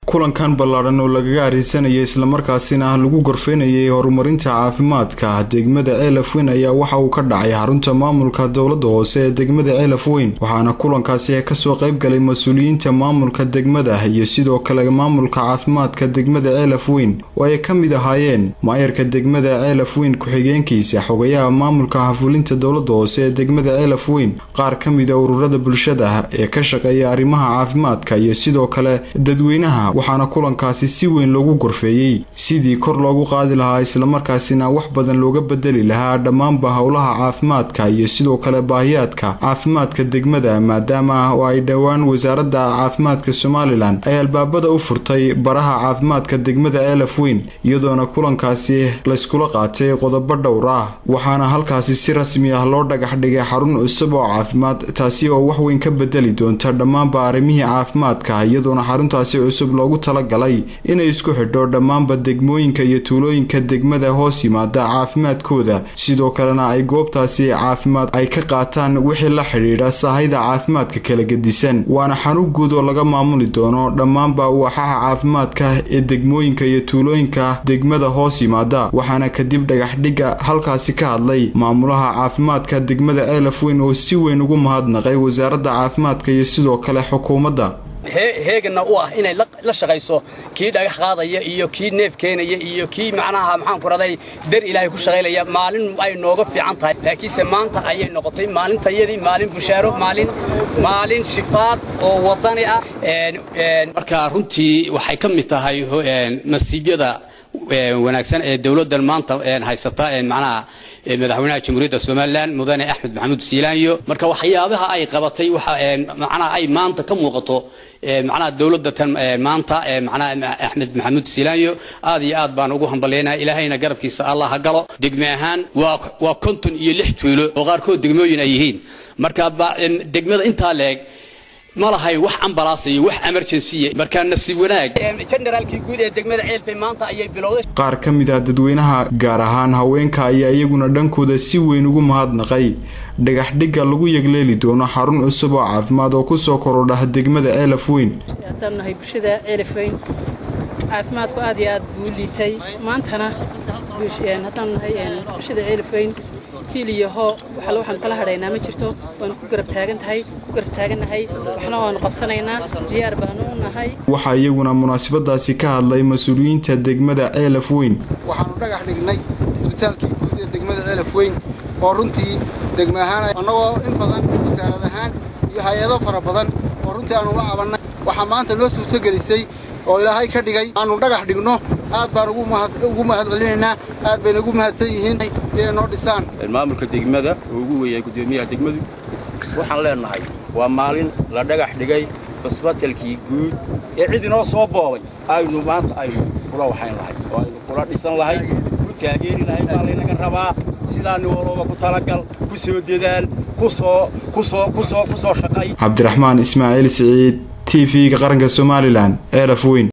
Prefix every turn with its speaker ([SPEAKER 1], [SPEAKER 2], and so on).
[SPEAKER 1] Kulankan ballaaran oo lagaga arrinsanayay islamarkaasina lagu gorfeynayay horumarinta caafimaadka degmada Ceelafweyn ayaa waxa uu ka dhacay xarunta maamulka dowladda hoose ee degmada Ceelafweyn. Waxaana kulankaasi kasoo qayb galay mas-uuliyiinta maamulka degmada iyo sidoo kale maamulka caafimaadka degmada Ceelafweyn, oo ay ka mid ahaayeen maayarka degmada Ceelafweyn, ku-xigeenkiisa, xogayaha maamulka hafulinta dowladda hoose ee degmada Ceelafweyn, qaar ka mid a ururada bulshada ee ka shaqeeya arrimaha caafimaadka iyo sidoo kale dadweynaha. Waxaana kulankaasi si weyn loogu gorfeeyey sidii kor loogu qaadi lahaa islamarkaasina wax badan looga bedeli lahaa dhammaanba howlaha caafimaadka iyo sidoo kale baahiyaadka caafimaadka degmada, maadaama oo ay dhowaan wasaaradda caafimaadka Somalilan ay albaabada u furtay baraha caafimaadka degmada Ceelafweyn, iyadoona kulankaasi layskula qaatay qodobo dhowr ah. Waxaana halkaasi si rasmi ah loo dhagax dhigay xarun cusub oo caafimaad, taasi oo wax weyn ka bedeli doonta dhammaanba arrimihii caafimaadka, iyadoona xaruntaasi cusub loogu talagalay inay isku xidho dhammaanba degmooyinka iyo tuulooyinka degmada hoos yimaada caafimaadkooda, sidoo kalena ay goobtaasi caafimaad ay ka qaataan wixii la xidhiidha sahayda caafimaadka kala gedisan. Waana xarun guud oo laga maamuli doono dhammaanba waaxaha caafimaadka ee degmooyinka iyo tuulooyinka degmada hoos yimaada. Waxaana kadib dhagaxdhigga halkaasi ka hadlay maamulaha caafimaadka degmada Ceelafweyn oo si weyn ugu mahadnaqay wasaaradda caafimaadka iyo sidoo kale xukuumadda.
[SPEAKER 2] Heegana u ah inay la shaqayso kii dhagax qaadaya iyo kii neef keenaya iyo kii macnaha maxaan ku raday dar Ilaahay ku shaqaynaya, maalin ay nooga fiican tahay, laakiinse maanta ayay noqotay maalintayadii, maalin bushaaro, maalin shifaad oo wadani ah.
[SPEAKER 3] Marka runtii waxay ka mid tahay nasiibyada wanaagsan ee dowladdan maanta haysata, macnaha madaxweynaha Jamhuuriyadda Somaliland Mudane Axmed Maxamuud Siilaanyo. Marka waxyaabaha ay qabatay waxa macnaha ay maanta ka muuqato macnaha dowladda tan maanta, macnaha Axmed Maxamuud Siilaanyo, aad iyo aad baan ugu hambalyeynaya. Ilaahayna garabkiisa Allah ha galo. Degme ahaan waa 56 tuulo oo qaarkood degmooyin ay yihiin. Marka degmada intaa leeg ma lahay wax ambalaas iyo wax emergency. Markaa nasiib wanaag
[SPEAKER 2] generaalkii guud ee degmada Ceelfay maanta ayay bilowday.
[SPEAKER 1] Qaar ka mid ah dadweynaha, gaar ahaan haweenka, ayaa iyaguna dhankooda si weyn ugu mahadnaqay dhagaxdhigga lagu yegleeli doono xarun cusub oo caafimaad oo kusoo korodha degmada Ceelafweyn.
[SPEAKER 4] Haddaan nahay bulshada Ceelafweyn, caafimaadku aad iyo aad buu liitay. Maantana haddaan nahay bulshada Ceelafweyn, hiil iyo hoo waxaale waxaanu kala hadhaynaa ma jirto. Waanu ku garab taagan tahay, ku garab taagannahay, waxna waanu qabsanaynaa, diyaar baanu u nahay.
[SPEAKER 1] Waxaa iyaguna munaasabadaasi ka hadlay mas-uuliyiinta degmada Ceelafweyn.
[SPEAKER 5] Waxaanu dhagax dhignay isbitaalkii guud ee degmada Ceelafweyn oo runtii degme ahaan annagoo in badan wasaarad ahaan iyo hay-ado fara badan oo runtii aanu la cabannay, waxaa maanta noo suurtogelisay oo Ilaahay ka dhigay aanu dhagax dhigno. Aad baan ugu mahad celinaynaa, aad bayna ugu mahadsan yihiin inay noo dhisaan.
[SPEAKER 6] Maamulka degmada oo ugu weeyay guddoomiyaha degmadu, waxaan leenahay waa maalin la dhagax dhigay cusbatalkii guud ee cid inoo soo boobay aynu maanta aynu kula waxayn lahay oo aynu kula dhisan lahay, ku taageeri lahay baa laynaga rabaa. Sidaani walooba ku talagal, ku soo dadaal, kusoo kusoo kusoo ku soo shaqay.
[SPEAKER 1] Cabdiraxmaan Ismaaciil Siciid, TV-ga Qaranka Somalilan, Ceelafweyn.